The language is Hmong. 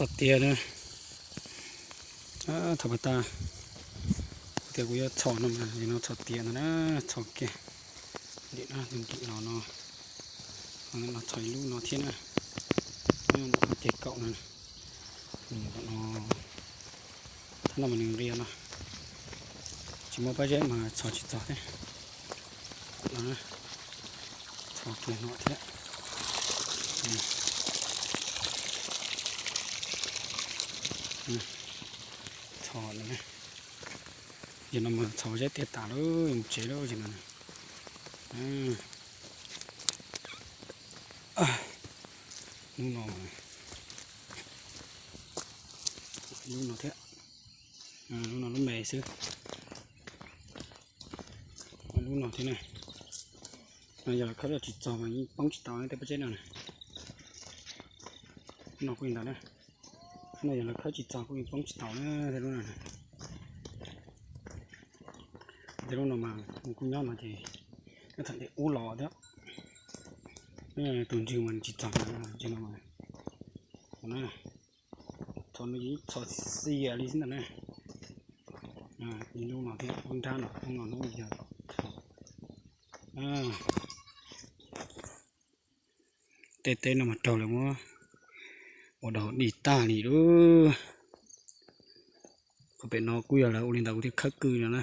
Txhos tias na, thaum pas tas kuv tias kuv yuav txhos no mas yog no txhos tias ntag na, txhos kiag ntim no, ntim no no, no txhos ib lub no thiab na, ntawm qhov ceg kaum no, no, thab no mas nws nqia no, tsis muaj pob zeb mas txhos tsis txog thiab. No, txhos kiag no thiab. Txhos no, yog no mas txhos zeb tiag tas lawm, mus tsev lawm yog no. Lub no, lub no thiab, lub no lub me xwb, lub no thiab na. Yog lawv khawb tsis txog mas yeej poob tsis tau tej pob zeb no na. Lub no kuj li ntawd na. Lub no yog lawv khawb tsis txog kuj yeej poob tsis tau na, tej lub no. Tej lub no mas kuj nyob no ces nyob thaum ntej ub los thiab. Tus ntswg mas nws tsis txog, ntswg no mas, txhos no yeej txhos xias li xwb ntag na. Ib lub no thiab, lub nrab no, lub no lub yog txhos. Tej teb no mas raug lawv muab ua dog dig tag li lawm. Qhov pem no kuj yog lawv ua li ntawd kuv thiaj khawb kwj no na.